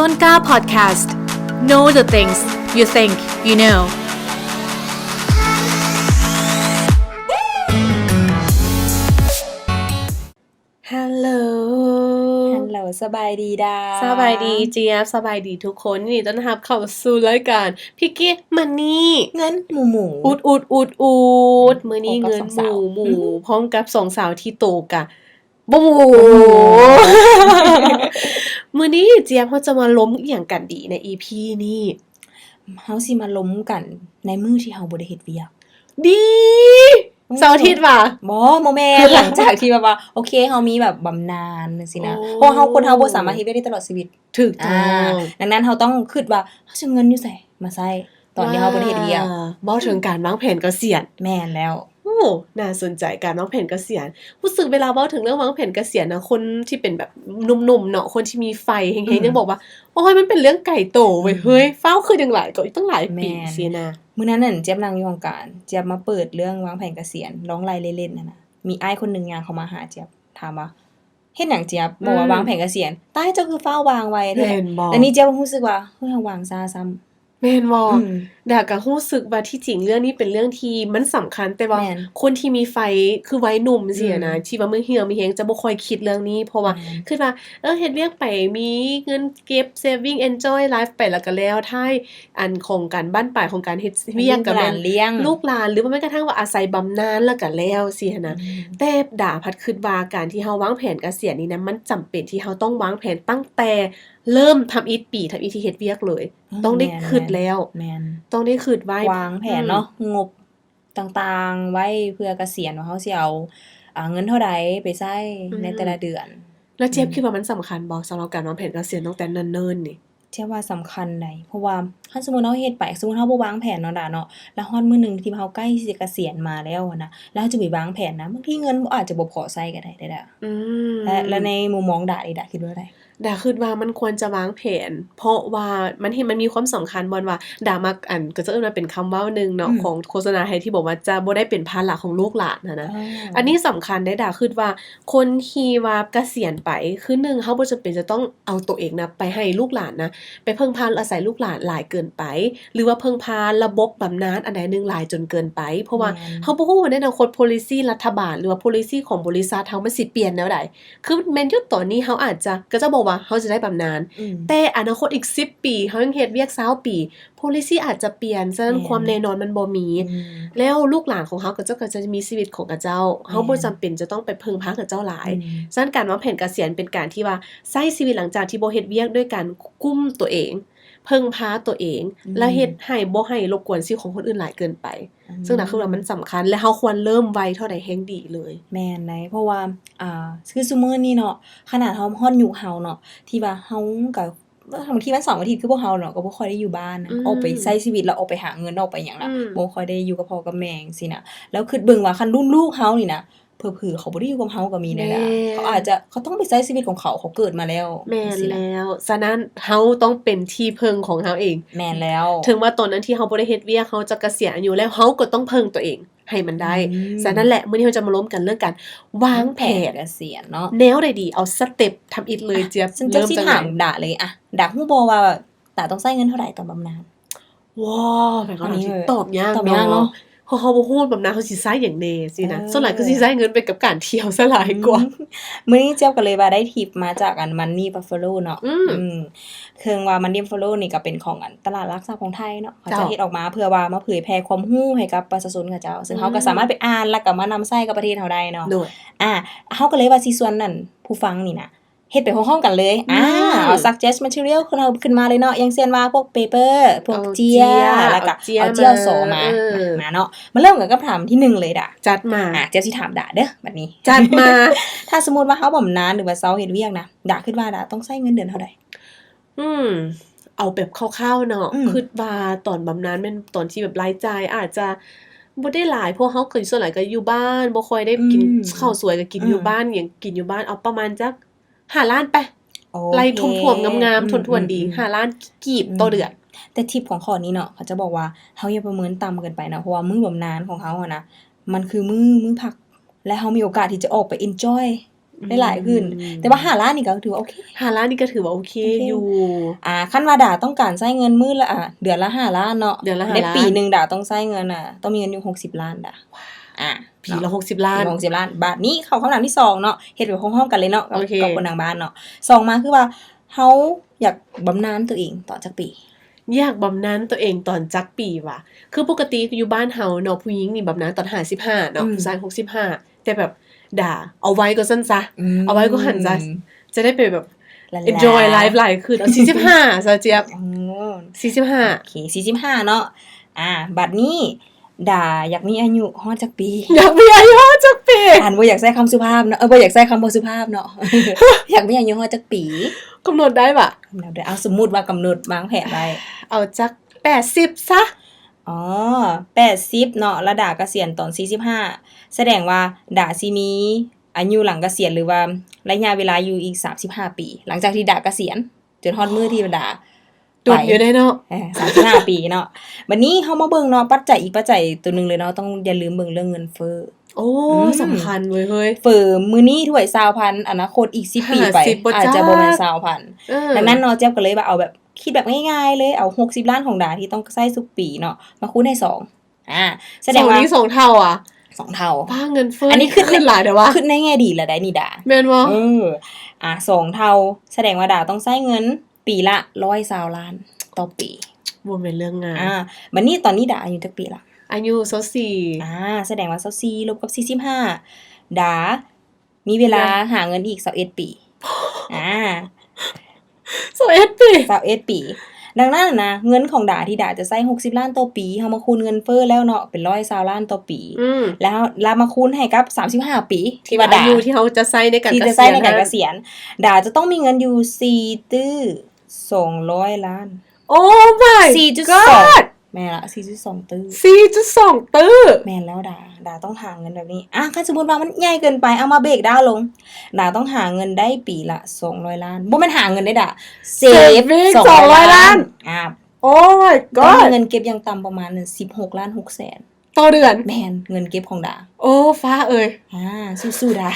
ຕົ້ນກ້າ Podcast. Know the things you think you know. ຮັລໂຫຼ ຮັລໂຫຼ ສະບາຍດີດາ ສະ ສະບາຍດີຈຽບ ສະບາຍດີທຸກຄົນ ຍິນດີຕ້ອນຮັບເຂົ້າສູ່ລາຍການ ພິກກີ້ມັນນີ ເງິນໝູ່ໝູ່ ອຸດອຸດອຸດອຸດ ມື້ນີ້ເງິນໝູ່ໝູ່ ພ້ອມກັບສອງສາວທີ່ໂຕກະບໍ່ໝູ່ ມື້ນີ້ຈຽບເຮົາຈະມາລົມອີ່ຫຍັງກັນດີໃນອີພີນີ້? ເຮົາຊິມາລົມກັນໃນມື້ທີ່ເຮົາບໍ່ໄດ້ເຮັດວຽກ ດີ ເສົາອາທິດຫວາ? ບໍ່ ບໍ່ແມ່ນ ຫຼັງຈາກທີ່ແບບວ່າ ໂອເຄ ເຮົາມີແບບບຳນານຈັ່ງຊີ້ນະ ເພາະວ່າເຮົາ ຄົນເຮົາບໍ່ສາມາດເຮັດວຽກໄດ້ຕະຫຼອດຊີວິດ ຖືກຕ້ອງ ອ່າ ດັ່ງນັ້ນເຮົາຕ້ອງຄິດວ່າ ເຮົາຊິເອົາເງິນຢູ່ໃສມາໃຊ້ ຕອນທີ່ເຮົາບໍ່ໄດ້ເຮັດວຽກ ເວົ້າເຖິງການວາງແຜນກະສຽນ ແມ່ນແລ້ວ ໂອ້ ໜ້າສົນໃຈ ການວາງແຜນກະສຽນ ຮູ້ສຶກເວລາເວົ້າເຖິງເລື່ອງວາງແຜນກະສຽນນະ ຄົນທີ່ເປັນແບບໜຸ່ມໆເນາະ ຄົນທີ່ມີໄຟແຮງໆ ອືມ ຍັງບອກວ່າ ໂອ້ຍ ມັນເປັນເລື່ອງໄກໂຕເວີ້ຍ ອືມ ເຮີ້ຍ ຟ້າວຄຶດຫຍັງຫຼາຍ ກໍອີກຕັ້ງຫຼາຍປີ ແມ່ນ ຊີ້ນະ ມື້ນັ້ນນັ້ນ ຈຽບນັ່ງຢູ່ຫ້ອງການ ຈຽບມາເປີດເລື່ອງວາງແຜນກະສຽນ ລອງໄລ່ເລ່ນໆຫັ້ນນະ ມີອ້າຍຄົນໜຶ່ງຍ່າງເຂົ້າມາຫາຈຽບ ຖາມວ່າ ເຮັດຫຍັງຈຽບ ອືມ ບອກວ່າວາງແຜນກະສຽນ ຕາຍ ເຈົ້າຄືຟ້າວວາງໄວແທ້ ແລ້ວນີ້ຈຽບຮູ້ສຶກວ່າ ເຮີ້ຍ ເຮົາວາງຊ້າຊ້ຳ ແມ່ນບໍ່? ອືມ ດາກະຮູ້ສຶກວ່າທີ່ຈິງເລື່ອງນີ້ເປັນເລື່ອງທີ່ມັນສຳຄັນ ແຕ່ວ່າ ແມ່ນ ຄົນທີ່ມີໄຟຄືໄວໜຸ່ມຊີ້ນະ ອືມ ທີ່ວ່າມີເຫື່ອມີແຮງຈະບໍ່ຄ່ອຍຄິດເລື່ອງນີ້ ເພາະວ່າ ແມ່ນ ຄິດວ່າ ເອີ ເຮັດວຽກໄປມີເງິນເກັບ saving enjoy life ໄປແລ້ວກະແລ້ວ ທ້າຍອັນຂອງການບັ້ນປາຍຂອງການເຮັດວຽກກະແມ່ນ ລູກຫຼານລ້ຽງ ລູກຫຼານ ຫຼືວ່າແມ່ນກະທັ່ງວ່າອາໄສບຳນານແລ້ວກະແລ້ວຊີ້ຫັ້ນນະ ອືມ ແຕ່ດາພັດຄິດວ່າການທີ່ເຮົາວາງແຜນກະສຽນນີ້ນະ ມັນຈຳເປັນທີ່ເຮົາຕ້ອງວາງແຜນຕັ້ງແຕ່ ເລີ່ມທຳອິດປີ ທຳອິດທີ່ເຮັດວຽກເລີຍ ອືມ ຕ້ອງໄດ້ຄຶດແລ້ວ ແມ່ນ ຕ້ອງໄດ້ຄຶດໄວ້ ວາງແຜນເນາະ ອືມ ງົບຕ່າງໆໄວ້ເພື່ອກະສຽນ ວ່າເຮົາຊິເອົາ ອ່າ ເງິນເທົ່າໃດໄປໃຊ້ ອືມ ໃນແຕ່ລະເດືອນ ແລ້ວຈຽບ ອືມ ຄິດວ່າມັນສຳຄັນບໍ່ ສຳລັບການວາງແຜນກະສຽນຕັ້ງແຕ່ເນີນໆນີ້? ຈຽບວ່າສຳຄັນໃດ ເພາະວ່າຄັນສົມມຸດເຮົາເຮັດໄປ ສົມມຸດເຮົາບໍ່ວາງແຜນເນາະດາເນາະ ແລ້ວຮອດມື້ໜຶ່ງທີ່ເຮົາໃກ້ຊິກະສຽນມາແລ້ວຫັ້ນນະ ແລ້ວເຮົາຈະໄປວາງແຜນນະ ບາງທີເງິນອາດຈະບໍ່ພໍໃຊ້ກະໄດ້ເດ້ດາ ອືມ ແລະ ແລະໃນມຸມມອງດາເດ ດາຄິດວ່າໃດ? ດາຄິດວ່າມັນຄວນຈະວາງແຜນ ເພາະວ່າມັນເຫັນ ມັນມີຄວາມສຳຄັນບ່ອນວ່າ ດາມັກ ອັນ ເຂົາເຈົ້າເອີ້ນວ່າເປັນຄຳເວົ້າໜຶ່ງເນາະ ອືມ ຂອງໂຄສະນາໄທທີ່ບອກວ່າ ຈະບໍ່ໄດ້ເປັນພາລະຂອງລູກຫຼານຫັ້ນນະ ເອີ ອັນນີ້ສຳຄັນເດ້ ດາຄິດວ່າຄົນທີ່ວ່າກະສຽນໄປ ຄືໜຶ່ງ ເຮົາບໍ່ຈຳເປັນຈະຕ້ອງເອົາໂຕເອງນະໄປໃຫ້ລູກຫຼານນະ ໄປເພິ່ງພາອາໄສລູກຫຼານຫຼາຍເກີນໄປ ຫຼືວ່າເພິ່ງພາລະບົບບຳນານອັນໃດໜຶ່ງຫຼາຍຈົນເກີນໄປ ເພາະວ່າ ແມ່ນ ເຮົາບໍ່ຮູ້ວ່າໃນອະນາຄົດ policy ລັດຖະບານ ຫຼືວ່າ policy ຂອງບໍລິສັດເຮົາມັນຊິປ່ຽນແນວໃດ ຄືແມ່ນຢູ່ຕອນນີ້ເຮົາອາດຈະ ເຂົາເຈົ້າບອກວ່າເຮົາຈະໄດ້ບຳນານ ອືມ ແຕ່ອະນາຄົດອີກສິບປີ ເຮົາຍັງເຮັດວຽກຊາວປີ policy ອາດຈະປ່ຽນ ສະນັ້ນ ແມ່ນ ຄວາມແນ່ນອນມັນບໍ່ມີ ອືມ ແລ້ວລູກຫຼານຂອງເຮົາ ເຂົາເຈົ້າກະຈະມີຊີວິດຂອງເຂົາເຈົ້າ ເຮົາບໍ່ຈຳເປັນຈະຕ້ອງໄປເພິ່ງພາເຂົາເຈົ້າຫຼາຍ ອືມ ສະນັ້ນການວາງແຜນກະສຽນເປັນການທີ່ວ່າໃຊ້ຊີວິດຫຼັງຈາກທີ່ບໍ່ເຮັດວຽກດ້ວຍການກຸ້ມໂຕເອງ ເພິ່ງພາໂຕເອງ ອືມ ແລະ ເຮັດໃຫ້ບໍ່ໃຫ້ລົບກວນຊີວິດຂອງຄົນອື່ນຫຼາຍເກີນໄປ ອືມ ເຊິ່ງດາຄິດວ່າມັນສຳຄັນ ແລະ ເຮົາຄວນເລີ່ມໄວເທົ່າໃດແຮງດີເລີຍ ແມ່ນໃດ ເພາະວ່າ ອ່າ ຄືຊຸມື້ນີ້ເນາະ ຂະໜາດເຮົາຮອດຍຸກເຮົາເນາະ ທີ່ວ່າເຮົາກະ ບາງທີວັນເສົາວັນອາທິດຄືພວກເຮົາເນາະ ກະບໍ່ຄ່ອຍໄດ້ຢູ່ບ້ານນະ ອືມ ອອກໄປໃຊ້ຊີວິດ ແລ້ວອອກໄປຫາເງິນ ອອກໄປຫຍັງລະ ອືມ ບໍ່ຄ່ອຍໄດ້ຢູ່ກັບພໍ່ກັບແມ່ຈັ່ງຊີ້ນະ ແລ້ວຄິດເບິ່ງວ່າຄັນລຸ້ນລູກເຮົານີ້ນະ ເຜີໆເຂົາບໍ່ໄດ້ຢູ່ກັບເຮົາກະມີແດ່ດາ ແມ່ນ ເຂົາອາດຈະ ເຂົາຕ້ອງໄປໃຊ້ຊີວິດຂອງເຂົາ ເຂົາເກີດມາແລ້ວ ແມ່ນແລ້ວ ສະນັ້ນເຮົາຕ້ອງເປັນທີ່ເພິ່ງຂອງເຮົາເອງ ແມ່ນແລ້ວ ເຖິງວ່າຕອນນັ້ນທີ່ເຮົາບໍ່ໄດ້ເຮັດວຽກ ເຮົາຈະກະສຽນອາຍຸແລ້ວ ເຮົາກະຕ້ອງເພິ່ງໂຕເອງໃຫ້ມັນໄດ້ ອືມ ສະນັ້ນແຫຼະ ມື້ນີ້ເຮົາຈະມາລົມກັນເລື່ອງການວາງແຜນ ວາງແຜນກະສຽນເນາະ ແນວໃດດີ ເອົາສະເຕັບທຳອິດເລີຍ ອະ ຈຽບ ເລີ່ມຈັ່ງໃດ ດາຮູ້ບໍ່ວ່າ ດາຕ້ອງໃຊ້ເງິນເທົ່າໃດກັບບຳນານ? ວ້າວ ແມ່ນກໍຖາມທີ່ຕອບຍາກເນາະ ເພາະເຮົາບໍ່ຮູ້ວ່າບຳນານເຮົາຊິໃຊ້ຫຍັງແດ່ຊີ້ນະ ເອີ ສ່ວນຫຼາຍກະຊິໃຊ້ເງິນໄປກັບການທ່ຽວຊະຫຼາຍກວ່າ ອືມ ມື້ນີ້ຈຽບກະເລີຍວ່າໄດ້ທິບມາຈາກອັນ Money Buffalo ເນາະ ອືມ ອືມ ເຊິ່ງວ່າ Money Buffalo ນີ້ກະເປັນຂອງອັນຕະຫຼາດຫຼັກຊັບຂອງໄທເນາະ ເຂົາຈະເຮັດອອກມາເພື່ອວ່າມາເຜີຍແຜ່ຄວາມຮູ້ໃຫ້ກັບປະຊາຊົນເຂົາເຈົ້າ ເຊິ່ງເຮົາກະສາມາດໄປອ່ານ ແລ້ວກະມານຳໃຊ້ກັບປະເທດເຮົາໄດ້ເນາະ ໂດຍ ອາ ເຮົາກະເລີຍວ່າຊິຊວນອັນ ຜູ້ຟັງນີ້ນະ ເຮັດໄປພ້ອມໆກັນເລີຍ ອືມ ອາ ເອົາ suggest material ຂຶ້ນມາເລີຍເນາະ ຢ່າງເຊັ່ນວ່າພວກ paper ພວກເຈ້ຍ ແລ້ວກະເອົາເຈ້ຍ ເອົາເຈ້ຍ ມາ ເອົາສໍມາ ເອີ ມາເນາະ ມາເລີ່ມກັນກັບຄຳຖາມທີໜຶ່ງເລີຍດາ ຈັດມາ ອາ ຈຽບຊິຖາມດາເດີ້ ບາດນີ້ ຈັດມາ ຖ້າສົມມຸດວ່າເຮົາບຳນານ ຫຼືວ່າເຊົາເຮັດວຽກນະ ດາຄິດວ່າດາຕ້ອງໃຊ້ເງິນເດືອນເທົ່າໃດ? ອືມ ເອົາແບບຄ່າວໆເນາະ ອືມ ຄິດວ່າຕອນບຳນານແມ່ນຕອນທີ່ແບບລາຍຈ່າຍອາດຈະບໍ່ໄດ້ຫຼາຍ ເພາະເຮົາກະສ່ວນຫຼາຍກະຢູ່ບ້ານ ບໍ່ຄ່ອຍໄດ້ກິນ ອືມ ເຂົ້າສວຍ ກະກິນ ອືມ ຢູ່ບ້ານ ຫຍັງກິນຢູ່ບ້ານ ເອົາປະມານຈັກ ຫ້າລ້ານໄປ ໂອເຄ ໄລ່ຖ້ວມໆງາມໆ ອືມ ຖ້ວນໆດີ ອືມ ຫ້າລ້ານກີບ ອືມ ຕໍ່ເດືອນ ແຕ່ທິບຂອງຂໍ້ນີ້ເນາະ ເຂົາຈະບອກວ່າເຮົາຢ່າປະເມີນຕ່ຳເກີນໄປນະ ເພາະວ່າມື້ບຳນານຂອງເຮົາຫັ້ນນະ ມັນຄືມື້ ມື້ພັກ ແລະ ເຮົາມີໂອກາດທີ່ຈະອອກໄປ enjoy ໄດ້ຫຼາຍຂຶ້ນ. ອືມ ແຕ່ວ່າຫ້າລ້ານນີ້ກໍຖືວ່າໂອເຄ ຫ້າລ້ານນີ້ກໍຖືວ່າໂອເຄ ໂອເຄ ຢູ່. ອ່າ ຄັນວ່າດາຕ້ອງການໃຊ້ເງິນມື້ລະ ອ່າ ເດືອນລະຫ້າລ້ານເນາະ ເດືອນລະຫ້າລ້ານ ໃນປີໜຶ່ງດາຕ້ອງໃຊ້ເງິນ ອ່າ ຕ້ອງມີເງິນຢູ່ຫົກສິບລ້ານດາ. ອ່າ ປີລະຫົກສິບລ້ານ ເນາະ ປີລະຫົກສິບລ້ານ. ບາດນີ້ເຂົ້າຄຳຖາມທີສອງເນາະ ເຮັດແບບພ້ອມໆກັນເລີຍເນາະ ໂອເຄ ກັບຄົນທາງບ້ານເນາະ. ສອງມາຄືວ່າ ເຮົາຢາກບຳນານຕົວເອງຕອນຈັກປີ? ຢາກບຳນານຕົວເອງຕອນຈັກປີຫວາ? ຄືປົກກະຕິຢູ່ບ້ານເຮົາເນາະ ຜູ້ຍິງນີ້ບຳນານຕອນຫ້າສິບຫ້າເນາະ ອືມ ຜູ້ຊາຍຫົກສິບຫ້າ. ແຕ່ແບບດາເອົາໄວກວ່າຊັ້ນຊະ ອືມ ເອົາໄວກວ່າຫັ້ນຊະ ຈະໄດ້ໄປແບບ enjoy life ຫຼາຍຂຶ້ນ. ເອົາສີ່ສິບຫ້າຊະ ຈຽບ ໂອ້ ສີ່ສິບຫ້າ ໂອເຄ ສີ່ສິບຫ້າເນາະ. ອ່າ ບາດນີ້ດາຢາກມີອາຍຸຮອດຈັກປີ? ຢາກມີອາຍຸຮອດຈັກປີ? ອັນ ບໍ່ຢາກໃຊ້ຄຳສຸພາບເນາະ ເອີ ບໍ່ຢາກໃຊ້ຄຳບໍ່ສຸພາບເນາະ ຢາກມີອາຍຸຮອດຈັກປີ? ກຳນົດໄດ້ຫວາ? ກຳນົດໄດ້. ເອົາ ສົມມຸດວ່າກຳນົດວາງແຜນໄວ້ ເອົາຈັກແປດສິບຊະ. ອໍ ແປດສິບເນາະ ລະດາກະສຽນຕອນສີ່ສິບຫ້າ ສະແດງວ່າດາຊິມີອາຍຸຫຼັງກະສຽນ ຫຼືວ່າໄລຍະເວລາຢູ່ອີກສາມສິບຫ້າປີ ຫຼັງຈາກທີ່ດາກະສຽນ ຈົນຮອດມື້ທີ່ວ່າດາ ດົນຢູ່ເດ້ເນາະ ເອີ ສາມສິບຫ້າປີເນາະ. ບັດນີ້ເຮົາມາເບິ່ງເນາະ ປັດໄຈ ອີກປັດໄຈຕົວໜຶ່ງເລີຍເນາະ ຕ້ອງຢ່າລືມເບິ່ງເລື່ອງເງິນເຟີ້. ໂອ້ ອືມ ສຳຄັນເວີຍເຮີ້ຍ ເຟີ້ມື້ນີ້ຖ້ວຍຊາວພັນ ອະນາຄົດອີກສິບປີໄປ ຫ້າສິບບໍ່ຈັກ ອາດຈະບໍ່ແມ່ນຊາວພັນ. ເອີ ດັ່ງນັ້ນເນາະ ຈຽບກໍເລີຍວ່າເອົາແບບ ຄິດແບບງ່າຍໆເລີຍ ເອົາຫົກສິບລ້ານຂອງດາທີ່ຕ້ອງໃຊ້ທຸກປີເນາະ ມາຄູນໃຫ້ສອງ ອ່າ ສະແດງວ່າ ສອງນີ້ສອງເທົ່າອະ ສອງເທົ່າ. ປ້າ ເງິນເຟີ້ ອັນນີ້ຄິດ ຂຶ້ນຫຼາຍແທ້ຫວາ? ຄິດໃນແງ່ດີແລ້ວໄດ໋ນີ້ດາ ແມ່ນບໍ່? ເອີ ອ່າ ສອງເທົ່າ ສະແດງວ່າດາຕ້ອງໃຊ້ເງິນປີລະຮ້ອຍຊາວລ້ານຕໍ່ປີ ບໍ່ແມ່ນເລື່ອງງ່າຍ. ອ່າ ບັດນີ້ຕອນນີ້ດາອາຍຸຈັກປີລະ? ອາຍຸຊາວສີ່. ອ່າ ສະແດງວ່າຊາວສີ່ລົບກັບສີ່ສິບຫ້າ ດາ ມີເວລາຫາເງິນອີກຊາວເອັດປີ ອ່າ ຊາວເອັດປີ ຊາວເອັດປີ. ດັ່ງນັ້ນນະ ເງິນຂອງດາທີ່ດາຈະໃຊ້ຫົກສິບລ້ານຕໍ່ປີ ເຮົາມາຄູນເງິນເຟີ້ແລ້ວເນາະ ເປັນຮ້ອຍຊາວລ້ານຕໍ່ປີ ອືມ ແລ້ວເຮົາ ແລ້ວມາຄູນໃຫ້ກັບສາມສິບຫ້າປີ ທີ່ວ່າດາ ທີ່ວ່າອາຍຸທີ່ເຮົາຈະໃຊ້ໃນການ ທີ່ຈະໃຊ້ໃນການກະສຽນ ດາຈະຕ້ອງມີເງິນຢູ່ສີ່ຕື້ສອງຮ້ອຍລ້ານ. Oh my god ສີ່ຈຸດສອງ ແມ່ນລະ ສີ່ຈຸດສອງຕື້ ສີ່ຈຸດສອງຕື້. ແມ່ນແລ້ວດາ ດາຕ້ອງຫາເງິນແບບນີ້. ອ່ະ ຄັນສົມມຸດວ່າມັນໃຫຍ່ເກີນໄປ ເອົາມາເບຣກດາວລົງ ດາຕ້ອງຫາເງິນໄດ້ປີລະສອງຮ້ອຍລ້ານ ບໍ່ແມ່ນຫາເງິນເດ້ດາ ເຊບ saving ສອງຮ້ອຍລ້ານ ສອງຮ້ອຍລ້ານ. ອ່າ Oh my god ຕ້ອງມີເງິນເກັບຢ່າງຕ່ຳປະມານສິບຫົກລ້ານຫົກແສນຕໍ່ເດືອນ. ແມ່ນ ເງິນເກັບຂອງດາ. ໂອ້ ຟ້າເອີຍ ອ່າ ສູ້ໆດາ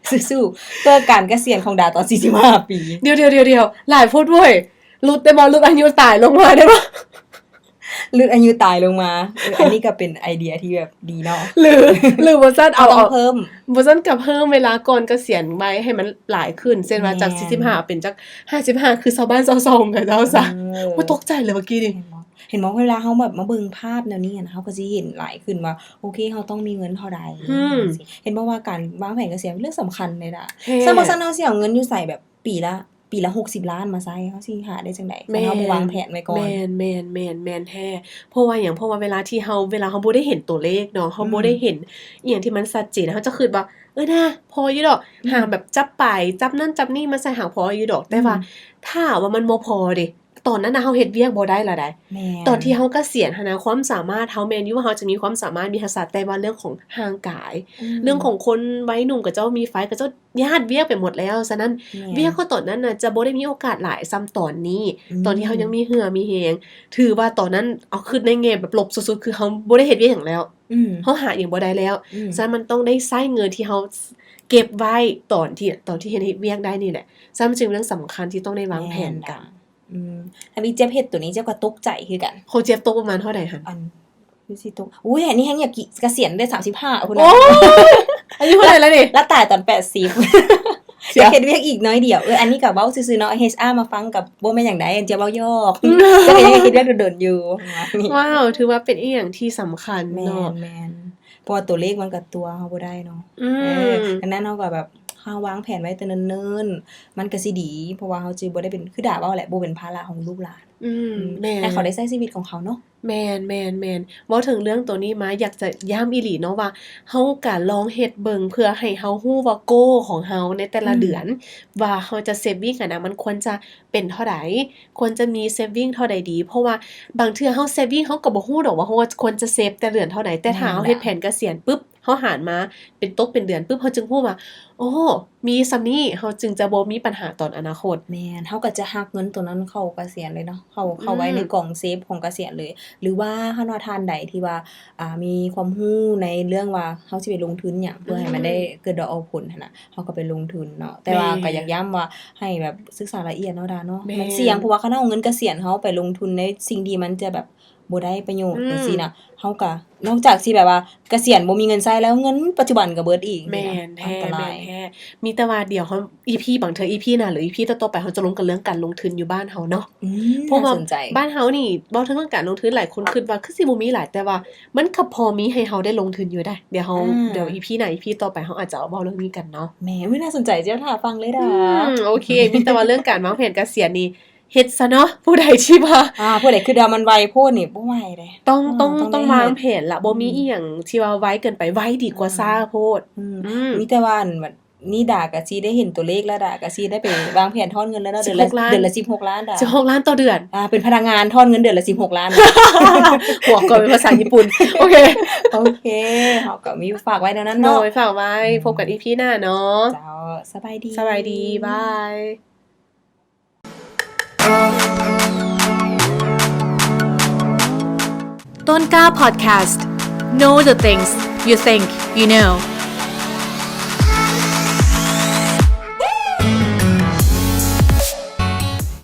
ສູ້ໆ ເພື່ອການກະສຽນຂອງດາຕອນສີ່ສິບຫ້າປີ. ດຽວໆໆໆ ຫຼາຍໂພດເວີຍ ຫຼຸດໄດ້ບໍ່? ຫຼຸດອາຍຸຕາຍລົງມາໄດ້ບໍ່? ຫຼຸດອາຍຸຕາຍລົງມາ ເອີ ອັນນີ້ກໍເປັນໄອເດຍທີ່ແບບດີເນາະ ຫຼື ຫຼືບໍ່ຊັ້ນເອົາ ເອົາ ເອົາເພີ່ມ ບໍ່ຊັ້ນກໍເພີ່ມເວລາກ່ອນກະສຽນໄວ້ໃຫ້ມັນຫຼາຍຂຶ້ນ ເຊັ່ນວ່າຈາກ ແມ່ນ ສີ່ສິບຫ້າເປັນຈັກຫ້າສິບຫ້າ ຄືຊາວບ້ານຊາວຊ່ອງຂະເຈົ້າຊະ. ເອີ ໂອ້ຍ ຕົກໃຈເລີຍເມື່ອກີ້ນີ້ ເຫັນບໍ່ ເຫັນບໍ່ ເວລາເຮົາແບບມາເບິ່ງພາບແນວນີ້ຫັ້ນ ເຮົາກໍຊິເຫັນຫຼາຍຂຶ້ນວ່າ ໂອເຄ ເຮົາຕ້ອງມີເງິນເທົ່າໃດ ອືມ ຈັ່ງຊີ້. ເຫັນບໍ່ວ່າການວາງແຜນກະສຽນເປັນເລື່ອງສຳຄັນເດ້ດາ. ແທ້ ຊັ້ນບໍ່ຊັ້ນເຮົາຊິເອົາເງິນຢູ່ໃສ ແບບປີລະ ປີລະຫົກສິບລ້ານມາໃຊ້ ເຮົາຊິຫາໄດ້ຈັ່ງໃດ ແມ່ນ ຄັນເຮົາບໍ່ວາງແຜນໄວ້ກ່ອນ? ແມ່ນ ແມ່ນ ແມ່ນ ແມ່ນແທ້. ເພາະວ່າຫຍັງ? ເພາະວ່າເວລາທີ່ເຮົາ ເວລາເຮົາບໍ່ໄດ້ເຫັນຕົວເລກເນາະ ເຮົາ ອືມ ບໍ່ໄດ້ເຫັນອີ່ຫຍັງທີ່ມັນຊັດເຈນ ເຮົາຈະຄິດວ່າ ເອີນາ ພໍຢູ່ດອກ ອືມ ຫາແບບຈັບປາຍ ຈັບນັ້ນຈັບນີ້ມາໃສ່ຫາພໍຢູ່ດອກ ແຕ່ວ່າ ອືມ ຖ້າວ່າມັນບໍ່ພໍເດ ຕອນນັ້ນນະເຮົາເຮັດວຽກບໍ່ໄດ້ລະໃດ໋. ແມ່ນ ຕອນທີ່ເຮົາກະສຽນຫັ້ນນະ ຄວາມສາມາດເຮົາແມ່ນຢູ່ວ່າເຮົາຈະມີຄວາມສາມາດ ມີທັກສະ ແຕ່ວ່າເລື່ອງຂອງຮ່າງກາຍ ອືມ ເລື່ອງຂອງຄົນໄວໜຸ່ມ ເຂົາເຈົ້າມີໄຟ ເຂົາເຈົ້າຍາດວຽກໄປໝົດແລ້ວ. ສະນັ້ນ ແມ່ນ ວຽກເຮົາຕອນນັ້ນນະ ຈະບໍ່ໄດ້ມີໂອກາດຫຼາຍສ່ຳຕອນນີ້ ອືມ ຕອນທີ່ເຮົາຍັງມີເຫື່ອມີແຮງ. ຖືວ່າຕອນນັ້ນ ເອົາຄິດໃນແງ່ແບບລົບສຸດໆ ຄືເຮົາບໍ່ໄດ້ເຮັດວຽກຫຍັງແລ້ວ ອືມ ເຮົາຫາຫຍັງບໍ່ໄດ້ແລ້ວ ອືມ ສະນັ້ນມັນຕ້ອງໄດ້ໃຊ້ເງິນທີ່ເຮົາເກັບໄວ້ຕອນທີ່ ຕອນທີ່ເຮັດ ເຮັດວຽກໄດ້ນີ້ແຫຼະ. ສະນັ້ນມັນຈຶ່ງເປັນເລື່ອງສຳຄັນທີ່ຕ້ອງໄດ້ວາງແຜນກັນ. ແມ່ນ ອືມ ຖ້າມີຈຽບເຮັດໂຕນີ້ ຈຽບກໍຕົກໃຈຄືກັນ. ຂອງຈຽບຕົກປະມານເທົ່າໃດຫັ້ນ? ອັນ ຄືຊິຕົກ ອຸ້ຍ ອັນນີ້ແຮ່ງຢາກກິ ກະສຽນໄດ້ສາມສິບຫ້າພຸ້ນ. ໂອ້ຍ ອາຍຸເທົ່າໃດລະນີ້? ລະຕາຍຕອນແປດສິບ. ຢາກເຮັດວຽກອີກໜ້ອຍດຽວ. ເອີ ອັນນີ້ກໍເວົ້າຊື່ໆເນາະ ເອັດອາ ມາຟັງກໍບໍ່ແມ່ນຫຍັງໃດ ຈຽບເວົ້າຢອກ ແຕ່ກໍຍັງເຮັດວຽກດົນໆຢູ່. ວ້າວ ຖືວ່າເປັນອີ່ຫຍັງທີ່ສຳຄັນເນາະ. ແມ່ນໆ ເພາະວ່າຕົວເລກມັນກໍຕົວະເຮົາບໍ່ໄດ້ເນາະ. ອືມ ເອີ ດັ່ງນັ້ນເຮົາກໍແບບ ເຮົາວາງແຜນໄວ້ແຕ່ເນີນໆ ມັນກໍຊິດີ ເພາະວ່າເຮົາຈະບໍ່ໄດ້ເປັນ ຄືດາເວົ້າແຫຼະ ບໍ່ເປັນພາລະຂອງລູກຫຼານ. ອືມ ອືມ ແມ່ນ ໃຫ້ເຂົາໄດ້ໃຊ້ຊີວິດຂອງເຂົາເນາະ. ແມ່ນໆໆ ເວົ້າເຖິງເລື່ອງໂຕນີ້ມາ ຢາກຈະຢ້ຳອີ່ຫຼີເນາະວ່າ ເຮົາກະລອງເຮັດເບິ່ງ ເພື່ອໃຫ້ເຮົາຮູ້ວ່າ goal ຂອງເຮົາໃນແຕ່ລະເດືອນ ອືມ ວ່າເຮົາຈະ saving ຫັ້ນນະ ມັນຄວນຈະເປັນເທົ່າໃດ ຄວນຈະມີ saving ເທົ່າໃດດີ. ເພາະວ່າບາງເທື່ອເຮົາ saving ເຮົາກໍບໍ່ຮູ້ດອກວ່າ ເຮົາຄວນຈະ save ແຕ່ເດືອນເທົ່າໃດ ແຕ່ຖ້າເຮົາເຮັດແຜນກະສຽນປຶບ ແມ່ນລະ ຮົາຫານມາເປັນຕົກເປັນເດືອນປຶບ ເຮົາຈຶ່ງຮູ້ວ່າ ໂອ້ ມີສ່ຳນີ້ ເຮົາຈຶ່ງຈະບໍ່ມີບັນຫາຕອນອະນາຄົດ. ແມ່ນ ເຮົາກໍຈະຫັກເງິນໂຕນັ້ນເຂົ້າກະສຽນເລີຍເນາະ ເຂົ້າ ເຂົ້າໄວ້ໃນ ອືມ ກ່ອງເຊຟຂອງກະສຽນເລີຍ ຫຼືວ່າຖ້າວ່າທ່ານໃດທີ່ວ່າ ອ່າ ມີຄວາມຮູ້ໃນເລື່ອງວ່າເຮົາຊິໄປລົງທຶນຫຍັງ ເພື່ອໃຫ້ມັນໄດ້ ອືມ ເກີດດອກອອກຜົນຫັ້ນນະ ເຮົາກໍໄປລົງທຶນເນາະ. ແຕ່ວ່າ ແມ່ນ ກໍຢາກຢ້ຳວ່າໃຫ້ແບບສຶກສາລະອຽດເນາະ ດາເນາະ ແມ່ນ ມັນສ່ຽງ ເພາະວ່າຄັນເຮົາເອົາເງິນກະສຽນເຮົາໄປລົງທຶນໃນສິ່ງທີ່ມັນຈະແບບ ບໍ່ໄດ້ປະໂຫຍດ ອືມ ຈັ່ງຊີ້ນະ ເຮົາກະ ນອກຈາກຊິແບບວ່າກະສຽນບໍ່ມີເງິນໃຊ້ແລ້ວ ເງິນປັດຈຸບັນກະເບິດອີກ. ແມ່ນແທ້ ອັນຕະລາຍ ແມ່ນແທ້. ມີແຕ່ວ່າດຽວເຮົາ ອີພີ ບາງເທື່ອ ອີພີ ໜ້າ ຫຼື ອີພີ ຕໍ່ໆ ໄປ ເຮົາຈະລົງກັນເລື່ອງການລົງທຶນຢູ່ບ້ານເຮົາເນາະ. ອືມ ເພາະວ່າ ໜ້າສົນໃຈ ບ້ານເຮົານີ້ ເວົ້າເຖິງເລື່ອງການລົງທຶນ ຫຼາຍຄົນຄິດວ່າຄືຊິບໍ່ມີຫຼາຍ ແຕ່ວ່າມັນກໍພໍມີໃຫ້ເຮົາໄດ້ລົງທຶນຢູ່ເດ້. ດຽວເຮົາ ອ່າ ດຽວ ອີພີ ໜ້າ ອີພີ ຕໍ່ໄປ ເຮົາອາດຈະເວົ້າເລື່ອງນີ້ກັນເນາະ. ແມ່ນ ອຸ້ຍ ໜ້າສົນໃຈ ຈະຖ້າຟັງເລີຍດາ. ອືມ ໂອເຄ ມີແຕ່ວ່າເລື່ອງການວາງແຜນກະສຽນນີ້ ເຮັດຊະເນາະ ຜູ້ໃດທີ່ວ່າ ອ່າ ຜູ້ໃດຄິດວ່າມັນໄວໂພດນີ້ ບໍ່ໄວເດ້. ຕ້ອງ ອ່າ ຕ້ອງ ຕ້ອງ ຕ້ອງວາງແຜນລະ ບໍ່ມີ ອືມ ອີ່ຫຍັງທີ່ວ່າໄວເກີນໄປ ໄວດີກວ່າ ອ່າ ຊ້າໂພດ. ອືມ ອືມ ມີແຕ່ວ່າ ອັນ ນີ້ດາກະຊິໄດ້ເຫັນຕົວເລກແລ້ວ ດາກະຊິໄດ້ໄປວາງແຜນຖອນເງິນແລ້ວເນາະ ເດືອນລະ ສິບຫົກລ້ານ ເດືອນລະສິບຫົກລ້ານດາ ສິບຫົກລ້ານຕໍ່ເດືອນ. ອ່າ ເປັນພະນັກງານຖອນເງິນເດືອນລະສິບຫົກລ້ານ ຫົວກໍເປັນພາສາຍີ່ປຸ່ນ. ໂອເຄ ໂອເຄ ເຮົາກໍມີຝາກໄວ້ແນວນັ້ນເນາະ. ໂດຍ ຝາກໄວ້ ອືມ ພົບກັນ ອີພີ ໜ້າເນາະ. ເຈົ້າ ສະບາຍດີ ສະບາຍດີ ບາຍ. ຕົ້ນກ້າ Podcast. Know the things you think you know.